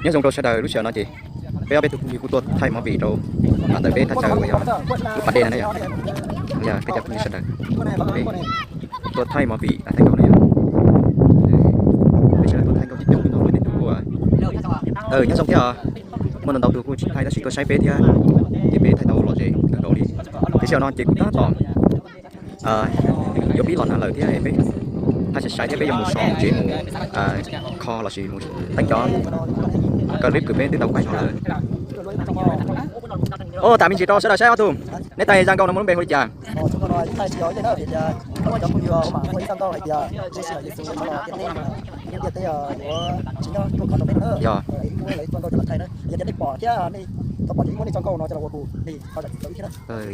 Nyob zoo rau sawv daws, lub sij hawm no ces peb ob peb tug phooj ywg kuj tuaj thaij movie rau ntawm peb thaj chaw uas yog lub pas dej no na yom. Yog peb cov phooj ywg sawv daws, peb tuaj thaij movie thaij nkauj na yom. Peb sawv daws tuaj thaij nkauj coob coob li no, tej tug kuj, nyob zoo thiab os. Muaj ntau ntau tug kuj tsis thaij tab sis tuaj saib peb thiab, ces peb thaij tau lom zem kawg nkaus li. Tiam sis no ces kuv tab tom yuav pib los nag lawm thiab, peb thaij sai sai thiab peb yuav mus so mus tsev mus kho lossis mus teeb cov clip kws peb twb tau kuaib no lawm. Ua tas me ntsis rau sawv daws saib ob tug, neb thaij zaj nkauj no muaj lub npe hu li cas? Yog,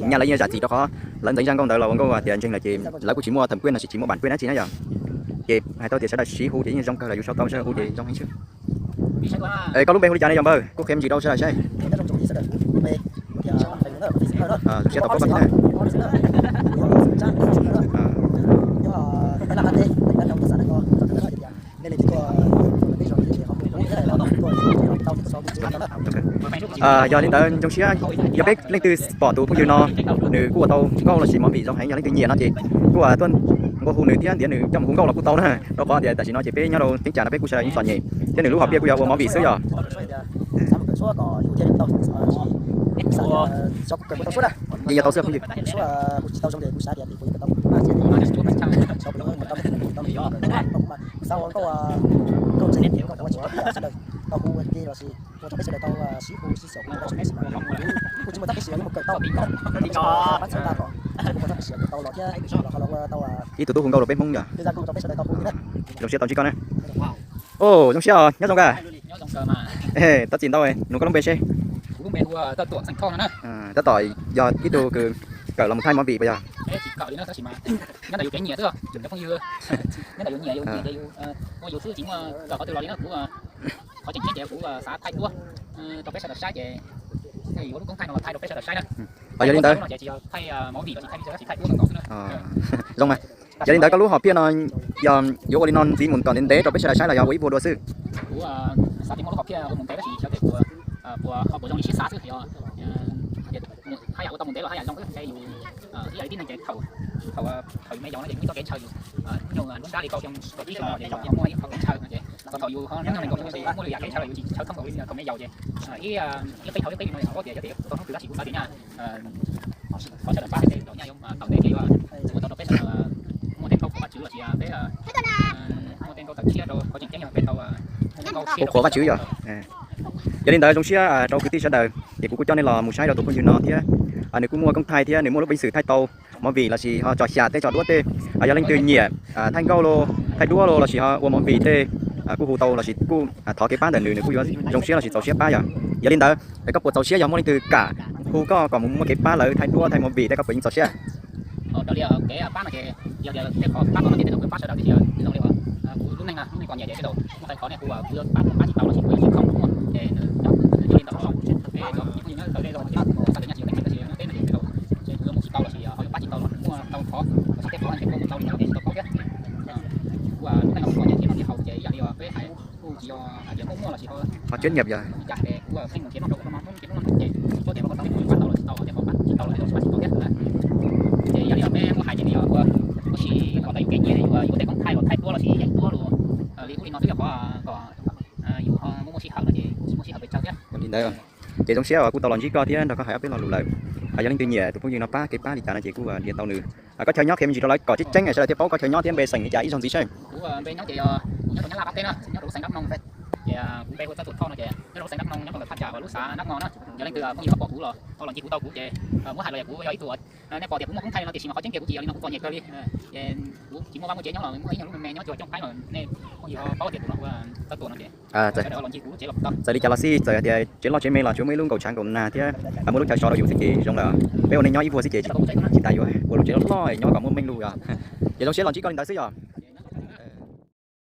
nyaj lawv yeej zam txim rau qhov lawv ntxeev zaj nkauj ntawd los ua nkauj tias ntseeg lawm ces lawv kuj tsis muaj tham kuej no, tsis muaj bản quyền dab tsi na yom. Ces hais tau tias sawv daws siv hu ces yeej zoo kawg, lawv yuav sau tau sawv hu ces zoo heev xwb. Koj lub npe hu li cas ne yog npawg? Kuj qhia me ntsis rau sawv daws saib. Zoo siab tau paub koj thiab na. Yog li ntawd zoo siab yog peb leej twg pom tus phooj ywg no, nws kuj ua tau nkauj lossis movie zoo heev, yog leej twg nyiam no ces kuj tuaj nqua hu nws thiab ntiav nws coj mus hu nkauj los kuj tau na. Rau qhov tias tam sim no ces peb nyob rau teb chaws no peb kuj sawv daws yeej txom nyem thiab nws lub hom phiaj kuj yog ua movie xwb yog. Yeej yog tau xwb phooj ywg. Ib tug tub hu nkauj rau peb Hmoob yog. Zoo siab tau ntsib koj na. Zoo siab os, nyob zoo kawg. Tab txim ntau, nug koj lub npe seb. Tab tom yog ib tug kws kawm los mus thaij movie puas yog? Yog li ntawd, zoo mas. Yog li ntawd koj lub hom phiaj no yog yuav ua li no ntxiv mus kom ntev ntev rau peb sawv daws saib los yog ua ib vuag dua xwb? Qhuas Vajtswv yog. Yog li ntawd zoo siab rau kwv tij sawv daws, ces kuv kuj coj nej los mus saib rau tus phooj ywg no thiab. Nws kuj muaj koob thaij thiab nws muaj lub peev xwm thaij tau movie lossis ho tso xya tej tso duab tej. Yog leej twg nyiam thaij nkauj los thaij duab los lossis ho ua movie tej, kuj hu tau lossis kuj thov kev pab ntawm nws, nws kuj yuav zoo siab lossis txaus siab pab yog. Yog li ntawd koj puas txaus siab yog muaj leej twg kam hu koj kom mus muaj kev pab lawv thaij duab thaij movie tej, koj puas yeej txaus siab? Ho chuyên nghiệp yog. Li ntawd ces zoo siab kuj tau los ntsib koj thiab nrog koj hais ob peb lo lus lawm. Yog leej twg nyiam tus phooj ywg no pab kev pab li cas no ces kuj nrhiav tau nws. Koj chaw nyob qhia me ntsis rau lawv kom tseeb tseeb sawv daws thiaj paub koj chaw nyob thiab npe xeem li cas ib zaug ntxiv seb. Kuv npe nyob ces yog kuv nyob rau Nyab Laj qab teb na, nyob rau lub xeev Dab Noo. Ces kuv npe hu Txawj Txuam Thoj no ces nyob rau lub xeev Dab Noo, nyob rau ntawm thaj tsam lub xav Dab Ngo na. Yog leej twg phooj ywg ho pom kuv los ho los ntsib kuv tau kuv ces muab hais los yog kuv yog ib tug, nej pom tias kuv muaj koob thaij no tiam sis mas qhov tseeb tiag kuv tsis yog li no, kuv txom nyem kawg li. Ces kuv tsis muaj vaj muaj tsev nyob los muaj ib nyuag lub me me nyob cuag cooj qaib los nej phooj ywg ho paub tias kuv no hu Txawj Txuam no ces sawv daws los ntsib kuv tsev los kuv tau. Txawm li cas los xij, txawm tias tsev loj tsev me los tsuav muaj ib lub nkaum tshav nkaum nag thiab muaj lub chaw so rau yus xwb ces zoo lawm. Peb ua neej nyob ib vuag xwb ces tsis tas yuav ua lub tsev loj loj nyob kom muaj meej lug yog. Ces zoo siab los ntsib koj li ntawd xwb yog.